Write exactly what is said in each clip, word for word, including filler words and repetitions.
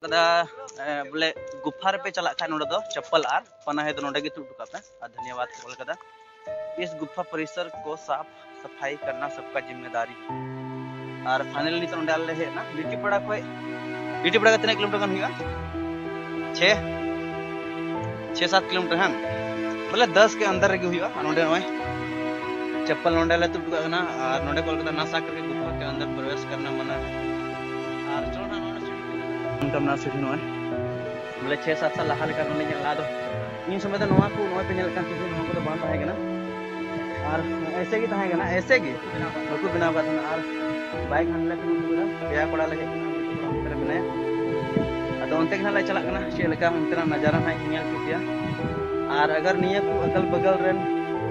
ᱠᱟᱫᱟ, ᱮ, ᱵᱚᱞᱮ ᱜᱩᱯᱷᱟ ᱨᱮᱯᱮ ᱪᱟᱞᱟᱜ ᱠᱷᱟᱱ ᱱᱚᱰᱮ ᱫᱚ ᱪᱟᱯᱯᱟᱞ ᱟᱨ ᱯᱟᱱᱟᱦᱤ ᱫᱚ ᱱᱚᱰᱮ ᱜᱮ ᱛᱩᱫ ᱦᱚᱴᱚ ᱠᱟᱜ ᱯᱮ᱾ ᱟᱨ ᱫᱷᱚᱱᱭᱚᱵᱟᱫ ᱠᱚ ᱚᱞ ᱠᱟᱫᱟ, "ᱤᱥ ᱜᱩᱯᱷᱟ ᱯᱚᱨᱤᱥᱚᱨ ᱠᱚ ᱥᱟᱯᱷ ᱥᱟᱯᱷᱟᱭ ᱠᱟᱨᱱᱟ ᱥᱟᱵᱠᱟ ᱡᱤᱢᱢᱮᱫᱟᱨᱤ ᱦᱮ।" ᱟᱨ ᱯᱷᱟᱭᱱᱟᱞ ᱱᱤᱛᱚᱜ ᱱᱚᱰᱮ ᱟᱞᱮ ᱞᱮ ᱦᱮᱡ ᱮᱱᱟ ᱵᱤᱴᱤᱯᱟᱲᱟ ᱠᱷᱚᱡ᱾ ᱵᱤᱴᱤᱯᱟᱲᱟ ᱠᱷᱚᱡ ᱛᱤᱱᱟᱹᱜ ᱠᱤᱞᱳᱢᱤᱴᱟᱨ ᱜᱟᱱ ᱦᱩᱭᱩᱜᱼᱟ? ᱪᱷᱮ ᱪᱷᱮ ᱥᱟᱛ ᱠᱤᱞᱳᱢᱤᱴᱟᱨ ᱦᱟᱝ? ᱵᱚᱞᱮ ᱫᱚᱥ ᱠᱮ ᱟᱱᱫᱟᱨ ᱨᱮᱜᱮ ᱦᱩᱭᱩᱜᱼᱟ᱾ ᱟᱨ ᱱᱚᱰᱮ ᱱᱚᱜᱼᱚᱭ ᱪᱟᱯᱯᱟᱞ ᱱᱚᱰᱮ ᱞᱮ ᱛᱩᱫ ᱠᱟᱜ ᱠᱟᱱᱟ᱾ ᱟᱨ ᱱᱚᱰᱮ ᱠᱚ ᱚᱞ ᱠᱟᱫᱟ, "ᱱᱟ ᱥᱟᱠ ᱠᱟᱨᱠᱮ ᱜᱩᱯᱷᱟ ᱠᱮ ᱟᱱᱫᱟᱨ ᱯᱨᱚᱵᱮᱥ ᱠᱟᱨᱱᱟ ᱢᱟᱱᱟ ᱦᱮ᱾" ᱟᱨ ᱪᱚᱞᱚ ᱱᱟᱦᱟᱜ ᱱᱚᱰᱮ ᱥᱤᱲᱤ ᱠᱚ ᱚᱱᱠᱟ ᱢᱮᱱᱟᱜᱼᱟ ᱥᱤᱲᱤ ᱱᱚᱜᱼᱚᱭ᱾ ᱵᱚᱞᱮ ᱪᱷᱮ ᱥᱟᱛ ᱥᱟᱞ ᱞᱟᱦᱟ ᱞᱮᱠᱟ ᱱᱚᱰᱮ ᱧᱮᱞ ᱞᱟᱦᱟ ᱫᱚ ᱤᱧ ᱥᱚᱢᱚᱭ ᱫᱚ ᱱᱚᱣᱟ ᱠᱚ, ᱱᱚᱜᱼᱚᱭ ᱯᱮ ᱧᱮᱞᱮᱫ ᱠᱟᱱ ᱥᱤᱲᱤ, ᱱᱚᱣᱟ ᱠᱚᱫᱚ ᱵᱟᱝ ᱛᱟᱦᱮᱸ ᱠᱟᱱᱟ᱾ ᱟᱨ ᱮᱭᱥᱮ ᱜᱮ ᱛᱟᱦᱮᱸ ᱠᱟᱱᱟ, ᱮᱭᱥᱮ ᱜᱮ ᱵᱟᱠᱚ ᱵᱮᱱᱟᱣ ᱟᱠᱟᱫ ᱛᱟᱦᱮᱱᱟ᱾ ᱟᱨ ᱵᱟᱭᱤᱠ ᱦᱟᱱᱰᱮ ᱞᱮ ᱛᱤᱸᱜᱩ ᱠᱮᱫᱟ, ᱯᱮᱭᱟ ᱠᱚᱲᱟ ᱞᱮ ᱦᱮᱡ ᱮᱱᱟ, ᱢᱤᱫ ᱠᱚᱲᱟ ᱚᱱᱛᱮ ᱨᱮ ᱢᱮᱱᱟᱭᱟ᱾ ᱟᱫᱚ ᱚᱱᱛᱮ ᱜᱮ ᱱᱟᱦᱟᱜ ᱞᱮ ᱪᱟᱞᱟᱜ ᱠᱟᱱᱟ, ᱪᱮᱫ ᱞᱮᱠᱟ ᱚᱱᱛᱮᱱᱟᱜ ᱱᱟᱡᱟᱨᱟ ᱱᱟᱦᱟᱜ ᱤᱧ ᱧᱮᱞ ᱦᱚᱪᱚ ᱯᱮᱭᱟ᱾ ᱟᱨ ᱟᱜᱟᱨ ᱱᱤᱭᱟᱹ ᱠᱚ ᱟᱜᱟᱞ ᱵᱟᱜᱟᱞ ᱨᱮᱱ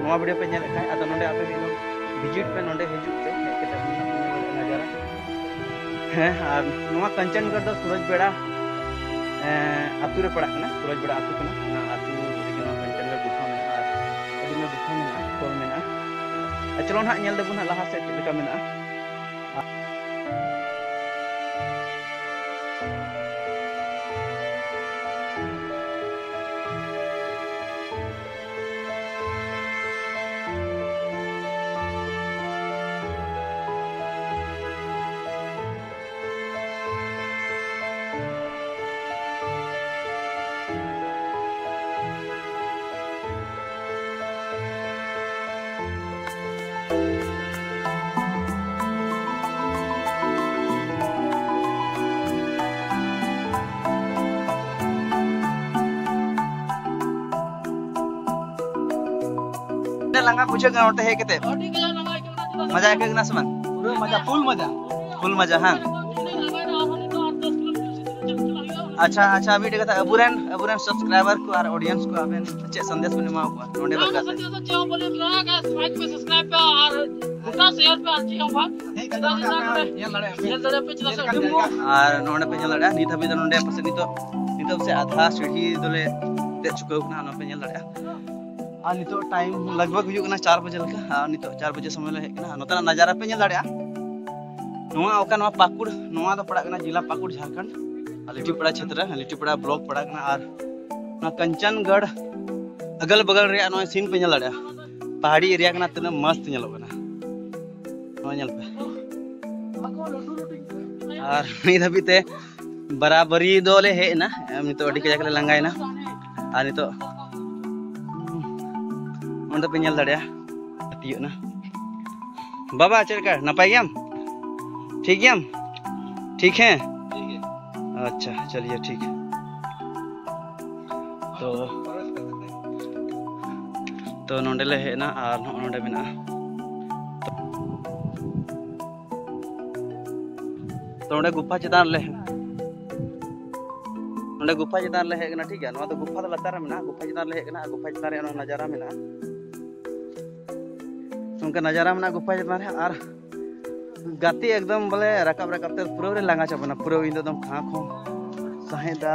ᱱᱚᱣᱟ ᱵᱷᱤᱰᱤᱭᱳ ᱯᱮ ᱧᱮᱞᱮᱫ ᱠᱷᱟᱱ, ᱟᱫᱚ ᱱᱚᱰᱮ ᱟᱯᱮ ᱢᱤᱫ ᱫᱚᱢ ᱵᱷᱤᱡᱤᱴ ᱯᱮ, ᱱᱚᱰᱮ ᱦᱤᱡᱩᱜ ᱯᱮ, ᱦᱮᱡ ᱠᱟᱛᱮ ᱱᱟᱡᱟᱨᱟ᱾ ᱦᱮᱸ, ᱟᱨ ᱱᱚᱣᱟ ᱠᱟᱧᱪᱚᱱᱜᱚᱲ ᱫᱚ ᱥᱩᱨᱚᱡᱽ ᱵᱮᱲᱟ, ᱮᱸ, ᱟᱹᱛᱩ ᱨᱮ ᱯᱟᱲᱟᱜ ᱠᱟᱱᱟ, ᱥᱩᱨᱚᱡᱽ ᱵᱮᱲᱟ ᱟᱹᱛᱩ ᱠᱟᱱᱟ᱾ ᱚᱱᱟ ᱟᱹᱛᱩ ᱨᱮᱜᱮ ᱱᱚᱣᱟ ᱠᱟᱧᱪᱚᱱᱜᱚᱲ ᱜᱩᱯᱷᱟ ᱢᱮᱱᱟᱜᱼᱟ ᱟᱨ ᱟᱹᱰᱤ ᱢᱚᱡᱽ ᱜᱩᱯᱷᱟ ᱢᱮᱱᱟᱜᱼᱟ, ᱯᱷᱚᱞ ᱢᱮᱱᱟᱜᱼᱟ᱾ ᱟᱨ ᱪᱚᱞᱚ ᱱᱟᱦᱟᱜ ᱧᱮᱞ ᱫᱟᱵᱚᱱ ᱱᱟᱦᱟᱜ ᱞᱟᱦᱟ ᱥᱮᱫ ᱪᱮᱫ ᱞᱮᱠᱟ ᱢᱮᱱᱟᱜᱼᱟ᱾ ᱛᱤᱱᱟᱹᱜ ᱞᱟᱸᱜᱟ ᱵᱩᱡᱷᱟᱹᱜ ᱠᱟᱱᱟ ᱱᱚᱛᱮ ᱦᱮᱡ ᱠᱟᱛᱮ? ᱢᱟᱡᱟ ᱟᱹᱭᱠᱟᱹᱜ ᱠᱟᱱᱟ ᱥᱮ ᱵᱟᱝ? ᱯᱩᱨᱟᱹ ᱢᱟᱡᱟ, ᱯᱷᱩᱞ ᱢᱟᱡᱟ᱾ ᱯᱷᱩᱞ ᱢᱟᱡᱟ, ᱦᱟᱝ? ᱟᱪᱪᱷᱟ, ᱟᱪᱪᱷᱟ, ᱢᱤᱫᱴᱮᱡ ᱠᱟᱛᱷᱟ, ᱟᱵᱚᱨᱮᱱ, ᱟᱵᱚᱨᱮᱱ ᱥᱟᱵᱥᱠᱨᱟᱭᱵᱟᱨ ᱠᱚ ᱟᱨ ᱚᱰᱤᱭᱮᱱᱥ ᱠᱚ ᱟᱵᱮᱱ ᱪᱮᱫ ᱥᱟᱸᱫᱮᱥ ᱵᱮᱱ ᱮᱢᱟ ᱠᱚᱣᱟ ᱱᱚᱰᱮ ᱵᱟᱠᱷᱨᱟ ᱛᱮ? ᱪᱮᱫ ᱦᱚᱸ ᱵᱟᱹᱞᱤᱧ ᱢᱮᱱᱟ, ᱜᱟᱭᱥ, ᱞᱟᱭᱤᱠ ᱯᱮ, ᱥᱟᱵᱥᱠᱨᱟᱭᱤᱵ ᱯᱮ ᱟᱨ ᱜᱚᱴᱟ ᱥᱮᱭᱟᱨ ᱯᱮ ᱟᱨ ᱪᱮᱫ ᱦᱚᱸ ᱵᱟᱝ᱾ ᱦᱮᱡ ᱠᱟᱛᱮ ᱱᱚᱰᱮ ᱧᱮᱞ ᱫᱟᱲᱮᱭᱟᱜᱼᱟ᱾ ᱧᱮᱞ ᱫᱟᱲᱮᱭᱟᱜᱼᱟ ᱯᱮ, ᱪᱮᱫᱟᱜ ᱥᱮ ᱟᱹᱰᱤ ᱢᱚᱡᱽ᱾ ᱟᱨ ᱱᱚᱰᱮ ᱯᱮ ᱧᱮᱞ ᱫᱟᱲᱮᱭᱟᱜᱼᱟ, ᱱᱤᱛ ᱦᱟᱹᱵᱤᱡ ᱫᱚ ᱱᱚᱰᱮ ᱯᱟᱥᱮᱡ ᱱᱤᱛᱚᱜ, ᱱᱤᱛᱚᱜ ᱥᱮ ᱟᱫᱷᱟ ᱥᱤᱲᱦᱤ ᱫᱚᱞᱮ ᱫᱮᱡ ᱪᱩᱠᱟᱹᱣ ᱠᱟᱱᱟ, ᱱᱚᱰᱮ ᱯᱮ ᱧᱮᱞ ᱫᱟᱲᱮᱭᱟᱜᱼᱟ᱾ ᱟᱨ ᱱᱤᱛᱚᱜ ᱴᱟᱭᱤᱢ ᱞᱟᱜᱽ ᱵᱷᱟᱜᱽ ᱦᱩᱭᱩᱜ ᱠᱟᱱᱟ ᱪᱟᱨ ᱵᱟᱡᱮ ᱞᱮᱠᱟ, ᱟᱨ ᱱᱤᱛᱚᱜ ᱪᱟᱨ ᱵᱟᱡᱮ ᱥᱚᱢᱚᱭ ᱞᱮ ᱦᱮᱡ ᱠᱟᱱᱟ᱾ ᱟᱨ ᱱᱚᱛᱮᱱᱟᱜ ᱱᱟᱡᱟᱨᱟ ᱯᱮ ᱧᱮᱞ ᱫᱟᱲᱮᱭᱟᱜᱼᱟ᱾ ᱱᱚᱣᱟ ᱚᱠᱟ, ᱱᱚᱣᱟ ᱯᱟᱹᱠᱩᱲ, ᱱᱚᱣᱟ ᱫᱚ ᱯᱟᱲᱟᱜ ᱠᱟᱱᱟ ᱡᱮᱞᱟ ᱯᱟᱹᱠᱩᱲ, ᱡᱷᱟᱲᱠᱷᱚᱸᱰ᱾ ᱞᱤᱴᱤᱯᱟᱲᱟ ᱪᱷᱮᱛᱨᱚ, ᱞᱤᱴᱤᱯᱟᱲᱟ ᱵᱞᱚᱠ ᱯᱟᱲᱟᱜ ᱠᱟᱱᱟ᱾ ᱟᱨ ᱱᱚᱣᱟ ᱠᱟᱧᱪᱟᱱᱜᱚᱲ ᱟᱜᱟᱞ ᱵᱟᱜᱟᱞ ᱨᱮᱭᱟᱜ ᱱᱚᱣᱟ ᱥᱤᱱ ᱯᱮ ᱧᱮᱞ ᱫᱟᱲᱮᱭᱟᱜᱼᱟ᱾ ᱯᱟᱦᱟᱲᱤ ᱮᱨᱤᱭᱟ ᱠᱟᱱᱟ, ᱛᱤᱱᱟᱹᱜ ᱢᱚᱥᱛ ᱧᱮᱞᱚᱜ ᱠᱟᱱᱟ᱾ ᱱᱚᱣᱟ ᱧᱮᱞ ᱯᱮ᱾ ᱟᱨ ᱱᱤᱛ ᱦᱟᱹᱵᱤᱡ ᱛᱮ ᱵᱟᱨᱟᱵᱟᱨᱤ ᱫᱚᱞᱮ ᱦᱮᱡ ᱮᱱᱟ᱾ ᱮᱢ, ᱱᱤᱛᱚᱜ ᱟᱹᱰᱤ ᱠᱟᱡᱟᱠ ᱞᱮ ᱞᱟᱸᱜᱟᱭᱮᱱᱟ᱾ ᱟᱨ ᱱᱤᱛᱚᱜ ᱚᱸᱰᱮ ᱯᱮ ᱧᱮᱞ ᱫᱟᱲᱮᱭᱟᱜᱼᱟ, ᱛᱤᱭᱳᱜ ᱮᱱᱟ᱾ ᱵᱟᱵᱟ, ᱪᱮᱫ ᱞᱮᱠᱟ? ᱱᱟᱯᱟᱭ ᱜᱮᱭᱟᱢ? ᱴᱷᱤᱠ ᱜᱮᱭᱟᱢ? ᱴᱷᱤᱠ ᱦᱮᱸ? ᱟᱪᱪᱷᱟ, ᱪᱟᱞᱤᱭᱮ, ᱴᱷᱤᱠ᱾ ᱛᱚ, ᱛᱚ ᱱᱚᱸᱰᱮ ᱞᱮ ᱦᱮᱡ ᱮᱱᱟ ᱟᱨ ᱱᱚᱜᱼᱚ ᱱᱚᱸᱰᱮ ᱢᱮᱱᱟᱜᱼᱟ᱾ ᱛᱚ ᱱᱚᱸᱰᱮ ᱜᱩᱯᱷᱟ ᱪᱮᱛᱟᱱ ᱨᱮᱞᱮ, ᱱᱚᱸᱰᱮ ᱜᱩᱯᱷᱟ ᱪᱮᱛᱟᱱ ᱨᱮᱞᱮ ᱦᱮᱡ ᱠᱟᱱᱟ, ᱴᱷᱤᱠ ᱜᱮᱭᱟ᱾ ᱱᱚᱣᱟ ᱫᱚ ᱜᱩᱯᱷᱟ ᱫᱚ ᱞᱟᱛᱟᱨ ᱨᱮ ᱢᱮᱱᱟᱜᱼᱟ, ᱜᱩᱯᱷᱟ ᱪᱮᱛᱟᱱ ᱨᱮᱞᱮ ᱦᱮᱡ ᱠᱟᱱᱟ᱾ ᱟᱨ ᱜᱩᱯᱷᱟ ᱪᱮᱛᱟᱱ ᱨᱮ ᱚᱱᱟ ᱱᱟᱡᱟᱨᱟ ᱢᱮᱱᱟᱜᱼᱟ, ᱱᱚᱝᱠᱟ ᱱᱟᱡᱟᱨᱟ ᱢᱮᱱᱟᱜᱼᱟ ᱜᱩᱯᱷᱟ ᱪᱮᱛᱟᱱ ᱨᱮ᱾ ᱟᱨ ᱜᱟᱛᱮ ᱮᱠᱫᱚᱢ ᱵᱚᱞᱮ ᱨᱟᱠᱟᱵ ᱨᱟᱠᱟᱵ ᱛᱮ ᱯᱩᱨᱟᱹ ᱞᱮ ᱞᱟᱸᱜᱟ ᱪᱟᱵᱟᱭᱮᱱᱟ᱾ ᱯᱩᱨᱟᱹ ᱤᱧ ᱫᱚ ᱮᱠᱫᱚᱢ ᱠᱷᱟᱸ ᱠᱷᱚᱸ ᱥᱟᱸᱦᱮᱫ ᱫᱟ,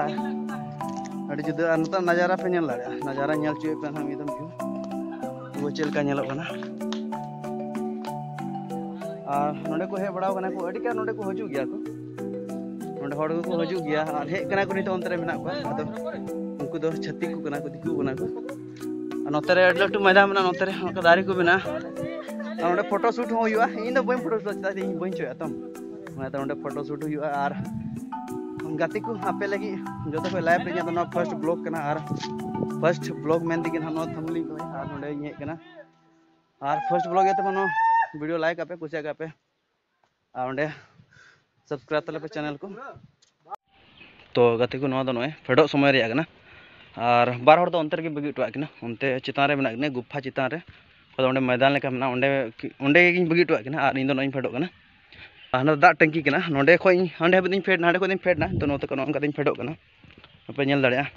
ᱟᱹᱰᱤ ᱡᱩᱫᱟᱹ᱾ ᱟᱨ ᱱᱚᱛᱮ ᱱᱟᱡᱟᱨᱟ ᱯᱮ ᱧᱮᱞ ᱫᱟᱲᱮᱭᱟᱜᱼᱟ, ᱱᱟᱡᱟᱨᱟ ᱧᱮᱞ ᱦᱚᱪᱚᱭᱮᱫ ᱯᱮ ᱱᱟᱦᱟᱜ ᱢᱤᱫ ᱫᱚᱢ view ᱪᱮᱫ ᱞᱮᱠᱟ ᱧᱮᱞᱚᱜ ᱠᱟᱱᱟ᱾ ᱟᱨ ᱱᱚᱸᱰᱮ ᱠᱚ ᱦᱮᱡ ᱵᱟᱲᱟᱣ ᱠᱟᱱᱟ ᱠᱚ, ᱟᱹᱰᱤ ᱜᱟᱱ ᱱᱚᱸᱰᱮ ᱠᱚ ᱦᱤᱡᱩᱜ ᱜᱮᱭᱟ ᱠᱚ, ᱱᱚᱸᱰᱮ ᱦᱚᱲ ᱠᱚᱠᱚ ᱦᱤᱡᱩᱜ ᱜᱮᱭᱟ᱾ ᱟᱨ ᱦᱮᱡ ᱠᱟᱱᱟ ᱠᱚ, ᱱᱤᱛᱚᱜ ᱚᱱᱛᱮ ᱨᱮ ᱢᱮᱱᱟᱜ ᱠᱚᱣᱟ᱾ ᱟᱫᱚ ᱩᱱᱠᱩ ᱫᱚ ᱪᱷᱟᱹᱛᱤᱠ ᱠᱚ ᱠᱟᱱᱟ ᱠᱚ, ᱫᱤᱠᱩ ᱠᱟᱱᱟ ᱠᱚ᱾ ᱟᱨ ᱱᱚᱛᱮ ᱨᱮ ᱟᱹᱰᱤ ᱞᱟᱹᱴᱩ ᱢᱚᱭᱫᱟᱱ ᱢᱮᱱᱟᱜᱼᱟ, ᱱᱚᱛᱮ ᱨᱮ ᱚᱱᱠᱟ ᱫᱟᱨᱮ ᱠᱚ ᱢᱮᱱᱟᱜᱼᱟ᱾ ᱟᱨ ᱱᱚᱸᱰᱮ ᱯᱷᱳᱴᱳ ᱥᱩᱴ ᱦᱚᱸ ᱦᱩᱭᱩᱜᱼᱟ᱾ ᱤᱧ ᱫᱚ ᱵᱟᱹᱧ ᱯᱷᱳᱴᱳ ᱥᱩᱴᱟ, ᱪᱮᱫᱟᱜ ᱡᱮ ᱤᱧ ᱵᱟᱹᱧ ᱪᱚᱭᱟ ᱛᱚ᱾ ᱚᱱᱟᱛᱮ ᱱᱚᱸᱰᱮ ᱯᱷᱳᱴᱳ ᱥᱩᱴ ᱦᱩᱭᱩᱜᱼᱟ᱾ ᱟᱨ ᱜᱟᱛᱮ ᱠᱚ, ᱟᱯᱮ ᱞᱟᱹᱜᱤᱫ ᱡᱚᱛᱚ ᱠᱷᱚᱱ live ᱨᱮ ᱤᱧᱟᱹᱜ ᱫᱚ ᱱᱚᱣᱟ first vlog ᱠᱟᱱᱟ᱾ ᱟᱨ first vlog ᱢᱮᱱ ᱛᱮᱜᱮ ᱱᱟᱦᱟᱜ ᱱᱚᱣᱟ thumbnail ᱫᱚ᱾ ᱟᱨ ᱱᱚᱸᱰᱮᱧ ᱦᱮᱡ ᱠᱟᱱᱟ᱾ ᱟᱨ first vlog ᱤᱭᱟᱹᱛᱮ ᱱᱚᱣᱟ video like ᱟᱯᱮ, ᱠᱩᱥᱤᱭᱟᱜ ᱜᱮᱭᱟ ᱯᱮ᱾ ᱟᱨ ᱚᱸᱰᱮ subscribe ᱛᱟᱞᱮ ᱯᱮ channel ᱠᱚ᱾ ᱛᱚ ᱜᱟᱛᱮ ᱠᱚ, ᱱᱚᱣᱟ ᱫᱚ ᱱᱚᱜᱼᱚᱭ ᱯᱷᱮᱰᱚᱜ ᱥᱚᱢᱚᱭ ᱨᱮᱭᱟᱜ ᱠᱟᱱᱟ᱾ ᱟᱨ ᱵᱟᱨ ᱦᱚᱲ ᱫᱚ ᱚᱱᱛᱮ ᱨᱮᱜᱮ ᱵᱟᱹᱜᱤ ᱦᱚᱴᱚᱣᱟᱜ ᱠᱤᱱᱟ, ᱚᱱᱛᱮ ᱪᱮᱛᱟᱱ ᱨᱮ ᱢᱮᱱᱟᱜ ᱠᱤᱱᱟ, ᱜᱩᱯᱷᱟ ᱪᱮᱛᱟᱱ ᱨᱮ᱾ ᱟᱫᱚ ᱚᱸᱰᱮ ᱢᱚᱭᱫᱟᱱ ᱞᱮᱠᱟ ᱢᱮᱱᱟᱜᱼᱟ, ᱚᱸᱰᱮ, ᱚᱸᱰᱮ ᱜᱮᱧ ᱵᱟᱹᱜᱤ ᱦᱚᱴᱚᱣᱟᱜ ᱠᱤᱱᱟ᱾ ᱟᱨ ᱤᱧ ᱫᱚ ᱱᱚᱜᱼᱚᱭ ᱤᱧ ᱯᱷᱮᱰᱚᱜ ᱠᱟᱱᱟ᱾ ᱟᱨ ᱦᱟᱱᱟ ᱫᱟᱜ ᱴᱮᱝᱠᱤ ᱠᱟᱱᱟ, ᱱᱚᱸᱰᱮ ᱠᱷᱚᱡ ᱤᱧ, ᱦᱟᱸᱰᱮ ᱦᱟᱹᱵᱤᱡ ᱫᱚᱧ ᱯᱷᱮᱰ ᱮᱱᱟ, ᱦᱟᱸᱰᱮ ᱠᱷᱚᱡ ᱫᱚᱧ ᱯᱷᱮᱰ ᱮᱱᱟ᱾ ᱛᱚ ᱱᱚᱛᱮ ᱠᱷᱚᱱ ᱱᱚᱜᱼᱚ ᱱᱚᱝᱠᱟ ᱛᱤᱧ ᱯᱷᱮᱰᱚᱜ ᱠᱟᱱᱟ, ᱟᱯᱮ ᱧᱮᱞ ᱫᱟᱲᱮᱭᱟᱜᱼᱟ᱾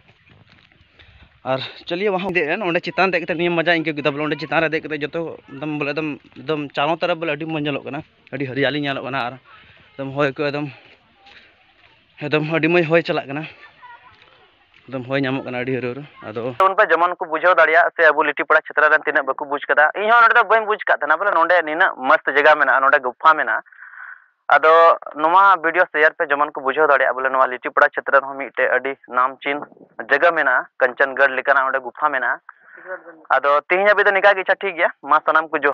ᱟᱨ ᱪᱟᱹᱞᱤᱭᱮ ᱣᱟᱦᱟᱸ ᱫᱮᱡ ᱮᱱ, ᱚᱸᱰᱮ ᱪᱮᱛᱟᱱ ᱫᱮᱡ ᱠᱟᱛᱮ ᱱᱤᱭᱟᱹ ᱢᱟᱡᱟ ᱤᱱᱠᱟᱹ ᱠᱮᱫᱟ ᱵᱚᱞᱮ, ᱚᱸᱰᱮ ᱪᱮᱛᱟᱱ ᱨᱮ ᱫᱮᱡ ᱠᱟᱛᱮ ᱡᱚᱛᱚ ᱮᱠᱫᱚᱢ ᱵᱚᱞᱮ ᱮᱠᱫᱚᱢ, ᱮᱠᱫᱚᱢ ᱪᱟᱨᱚ ᱛᱚᱨᱚᱯ ᱵᱚᱞᱮ ᱟᱹᱰᱤ ᱢᱚᱡᱽ ᱧᱮᱞᱚᱜ ᱠᱟᱱᱟ, ᱟᱹᱰᱤ ᱦᱟᱹᱨᱭᱟᱞᱤ ᱧᱮᱞᱚᱜ ᱠᱟᱱᱟ᱾ ᱟᱨ ᱮᱠᱫᱚᱢ ᱦᱚᱭ ᱠᱚ ᱮᱠᱫᱚᱢ, ᱮᱠᱫᱚᱢ ᱟᱹᱰᱤ ᱢᱚᱡᱽ ᱦᱚᱭ ᱪᱟᱞᱟᱜ ᱠᱟᱱᱟ, ᱮᱠᱫᱚᱢ ᱦᱚᱭ ᱧᱟᱢᱚᱜ ᱠᱟᱱᱟ ᱟᱹᱰᱤ ᱦᱟᱹᱨᱩ ᱦᱟᱹᱨᱩ᱾ ᱟᱫᱚ ᱩᱱᱠᱩ ᱡᱮᱢᱚᱱ ᱠᱚ ᱵᱩᱡᱷᱟᱹᱣ ᱫᱟᱲᱮᱭᱟᱜ ᱥᱮ ᱟᱵᱚ ᱞᱤᱴᱤᱯᱟᱲᱟ ᱪᱷᱮᱛᱨᱟ ᱨᱮᱱ ᱛᱤᱱᱟᱹᱜ ᱵᱟᱠᱚ ᱵᱩᱡᱽ ᱠᱟᱫᱟ, ᱤᱧ ᱦᱚᱸ ᱱᱚᱰᱮ ᱫᱚ ᱵᱟᱹᱧ ᱵᱩᱡᱽ ᱠᱟᱫ ᱛᱟᱦᱮᱱᱟ ᱵᱚᱞᱮ ᱱᱚᱰᱮ ᱱᱤᱱᱟᱹᱜ ᱢᱚᱥᱛ ᱡᱟᱭᱜᱟ ᱢᱮᱱᱟᱜᱼᱟ, ᱱᱚᱰᱮ ᱜᱩᱯᱷᱟ ᱢᱮᱱᱟᱜᱼᱟ᱾ ᱟᱫᱚ ᱱᱚᱣᱟ video share ᱯᱮ, ᱡᱮᱢᱚᱱ ᱠᱚ ᱵᱩᱡᱷᱟᱹᱣ ᱫᱟᱲᱮᱭᱟᱜᱼᱟ ᱵᱚᱞᱮ ᱱᱚᱣᱟ ᱞᱤᱪᱤᱯᱟᱲᱟ ᱪᱷᱮᱛᱨᱚ ᱨᱮᱦᱚᱸ ᱢᱤᱫᱴᱮᱡ ᱟᱹᱰᱤ ᱱᱟᱢᱪᱤᱱ ᱡᱟᱭᱜᱟ ᱢᱮᱱᱟᱜᱼᱟ, ᱠᱟᱧᱪᱚᱱᱜᱚᱲ ᱞᱮᱠᱟᱱᱟᱜ ᱚᱸᱰᱮ ᱜᱩᱯᱷᱟ ᱢᱮᱱᱟᱜᱼᱟ᱾ ᱟᱫᱚ ᱛᱮᱦᱮᱧ ᱦᱟᱹᱵᱤᱡ ᱫᱚ ᱱᱤᱝᱠᱟ ᱜᱮ᱾ ᱟᱪᱪᱷᱟ, ᱴᱷᱤᱠ ᱜᱮᱭᱟ, ᱢᱟ ᱥᱟᱱᱟᱢ ᱠᱚ ᱡᱚᱦᱟᱨ᱾